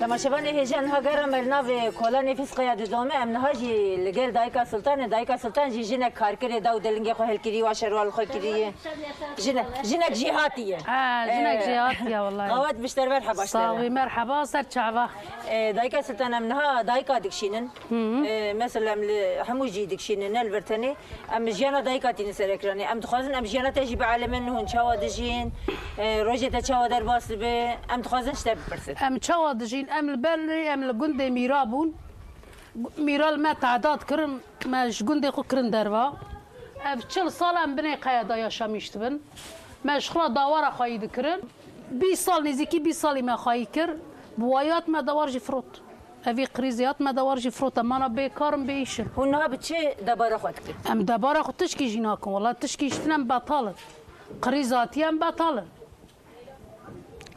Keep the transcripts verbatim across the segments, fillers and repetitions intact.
Temaşevanê hêja, niha gera me li navê Kola Nefîs Qeya didome. Em niha jî li gel Dayika Sultan e. Dayika Sultan jî jinek karkirê da û dilingê xwe hilkirî, wa şerwal xwe kiriye. Jinek, jinek jî hatiye. Ha, jinek Ee, jî hatiye, wallahî. Qawet bişter, merheba. Sax bî, merheba, ser çava. Ee, Dayika Sultan, em niha dayika dikişînin. Hı hı. Ee, mesela em li hemû jî dikişînin, ne li vir tenê. Em jiyana dayika tînin ser ekranê. Em dixwazin em jiyana te jî bielimin, hûn çawa dijîn, e, rojê te çawa derbas dibe. Em dixwazin ji te bipirsin. Em çawa dijîn? Em li berê, em li gundê Mîra bûn. Mîra li me tehdad kirin, me ji gundê xwe kirin derva. Ev çil sal em binê qeya de yaşamîş dibin. Me ji xwe re dawara xweyî dikirin. Bîst sal, nêzîkî bîst salî me xweyî kir. Bi wayî hat me dawar jî firot. Evî krîzê hat me dawar jî firot, em mana bêkar in, bêîş in. Hûn niha bi çi debara xwe dikin? Em debara xwe tişkî jî nakin. Wela tişkî jî tune, em betal in. Krîz hatiye, em betal in.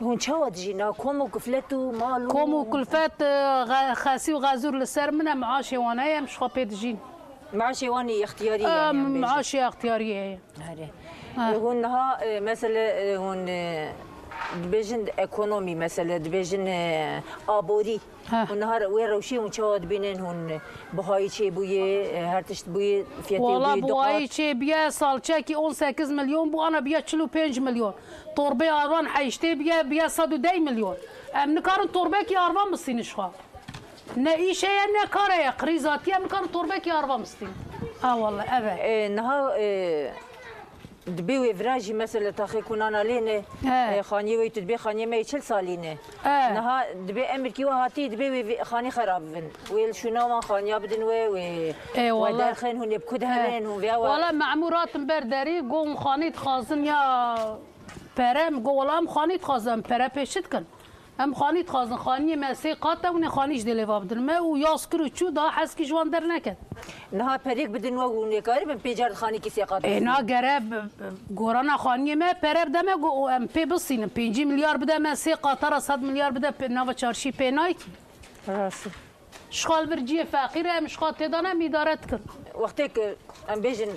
Hûn çawa dijîn? Na kom û kiflet û mal û Kom û kulfet, e, xe-, xesî û xezûr li ser min e, meaşê wan heye, em ji xwe pê dijîn. Meaşê wan ê extiyarî ye, Em, yani, bêjin. Meaşê extiyarî heye. Erê. Ha. E, hûn niha, e, mesele, e, hûn, e, dibêjin ekonomî, mesele, dibêjin, e, aborî. Ha. Hûn niha re-, wê rewşê hûn çawa dibînin, hûn bihayî çêbûyê, e, her tişt bûyê, fiyetê Wala bûyê bihayî diqat. Çêbûye, salçekî on sekiz milyon bû, ana bûye çil û pênc milyon. Torbê arvan heyştê bûye, bûye sed û deh milyon. Em nikarin torbekî arvan bistînin ji xwe. Ne îş heye, ne kar heye. Krîz hatiye, em nikarin torbekî arvan bistînin. Ha, wala, ev e. E, niha, e, Dibê wê vira jî mesela taxê ku nana lê ne, He. e, xaniyê wê tu dibê xaniyê me yê çil salî ne. He. Niha dibê emirkî we hatî, dibê wê vê-, xanî xerab bibin. Wê li şûna wan xaniya bidin we, wê, Ê, we wala. Derxin, hûn ê bi ku He. Herin, hûn vêya we. Wala memûr hatin ber derî, got hûn xanî dixwazin ya pere, min got wala em xanî dixwazin, em pere pê çi dikin? Em xanî dixwazin, xaniyê me sê qat e, hûn ê xanî ji dê lêva bidin me û yaz kir û çû, daha heskî ji wan derneket. Niha perêk bidin we, hûn ê karibin pê car xanîkî sê qat Ê, bistînin? Na gere, b-, b-, gorana xaniyê me pere bide me, go-, em pê bistînin. Pêncî milyar bide me, sê qatara sed milyar bide, pê-, nava çarşî pê nayî kî. Rast e. Ji xwe li vir cihê feqîr e, em ji xwe têdan em îdare dikin. Wextê ku em bêjin,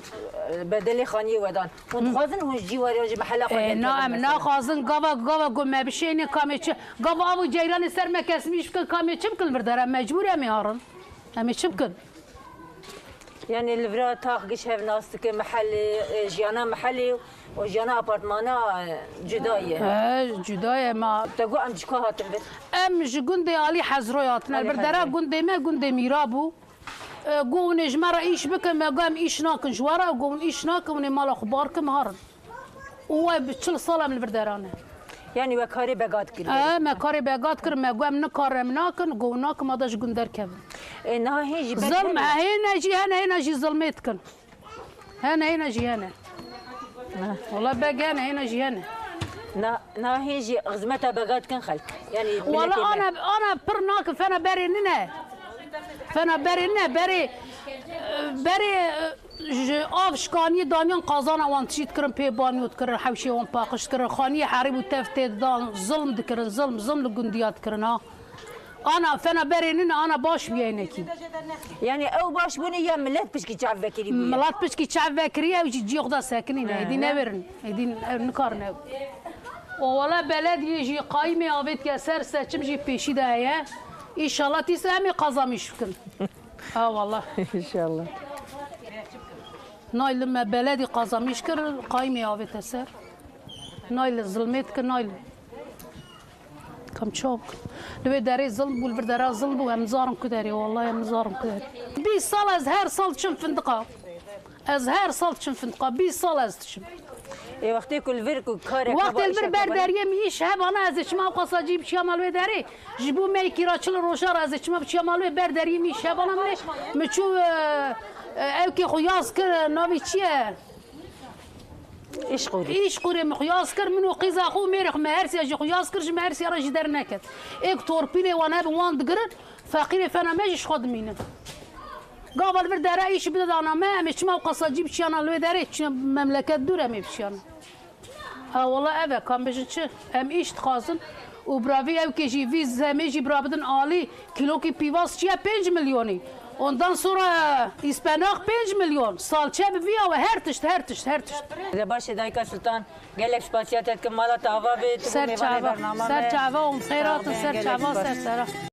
e, bedelê xaniyê we dan. Hûn dixwazin hûn ji cî were, ji mehela xwe Ê, derkevin na, em mesela? Naxwazin gava, gava ku me bişêne kamê çi. Gava av û ceyranê ser me kesmîş bikin, kamê çi bikin li vir der? Em mecbûr em ê harin. Em ê çi bikin? Yani li vira tax giş hev nas dike, mehelê, e, jiyana mehelê û jiyana apartmana, e, cuda ye. He, cuda ye ma. Te got em ji ku hatin vir? Em ji gundê Alî Hezroyê hatine. Alî Li vir dera Hezroyê. Gundê me gundê Mîra bû. E, got hûn ê ji me re îş bikin, me got em îş nakin ji we re, got hûn îş nakin, hûn ê mala xwe bar kin, me harin. Û we bi çil sal em li vir dera ne. Yani we karê bega dikir. E, me karê bega dikir, me got em nikarin, em nakin, got hûn nakin, ma da ji gund derkevin. E, niha hê jî bek Zilm, hene. Hêne jî hene, hêne jî zilmê dikin. Hene, hêne jî hene. Wala beg hene, hêne jî hene. Na, na hê jî xizmeta bega dikin xelk. Yani Wala milletê me. Ana, ana pir nakin, fena berê nine. Fena berê nine, berê, berê, ji av şikaniyê daniyan qazana wan tişî dikirin, pê banyo dikirin, hewşê wan paqij dikirin, xaniyê herîb û tev tê didan, zilm dikirin, zilm, zilm li gundiya dikirin ha. Ana fena berê nine, ana baş bûye hinekî. Yani ew baş bûne ya millet pişkî çav vekirî bûye? Milet pişkî çav vekirî, ew jî ciyê xwe da sekinîne, He, êdî ne? Neverin, êdî ew nikarin ew. O wala belediyê jî qayîmê avêtiye ser, seçim jî pêşî de heye. Înşallah tîse em ê qazamîş bikin. Ha wala. İnşallah. Naylin me beledî qazamîş kir, qayîmê avête ser. Naylin zilmê dikir, naylin. Kam çawa bikim? Li wê derê zilm bû, li vir dera zilm bû, em nizarin ku derê, wallahî em nizarin ku derê. Bîst sal ez her sal diçim findiqa. Ez her sal diçim findiqa, bîst sal ez diçim. Ê, wextê ku li vir ku kareke Wextê li vir ber deriyê min îş hebana, ez ê çima qasa cî biçiyama li wê derê. Ji bo me kîra çil roja re ez ê çima biçiyama li wê ber deriyê min îş hebana min ê. Min çû, e, e, ewkê xwe yaz kir, navê çi ye? Îşqûrî. Îşqûrê min xwe yaz kir, min û qîza xwe û mêrê xwe, me hersiya jî xwe yaz kir, ji me hersiya re jî derneket. Ê ku torpîlê wan hebin wan digirin, feqîrê fena me jî ji xwe dimînin. Gava li vir dera îş bide dana me, em ê çima ew qasa cî biçiyana li wê derê, çi memleket dûr em ê biçiyana. Ha wala ev e, kam bêjin çi? Em îş dixwazin û bira vî ewkê jî vî zemê jî bira bidin alî, kîlokî pîvaz çi ye pênc milyonî. Ondan sonra ispenak pênc milyon. Salçe bi viya ve her tişt, her tişt, her tişt. De başê dayika Sultan, gelek spasiya te dikim, mala te ava bê, tu bû Ser mêvanê çava, bernama ser me. çava, on xeyratin, Sağ ol, ser gelek çava, spas. ser sera.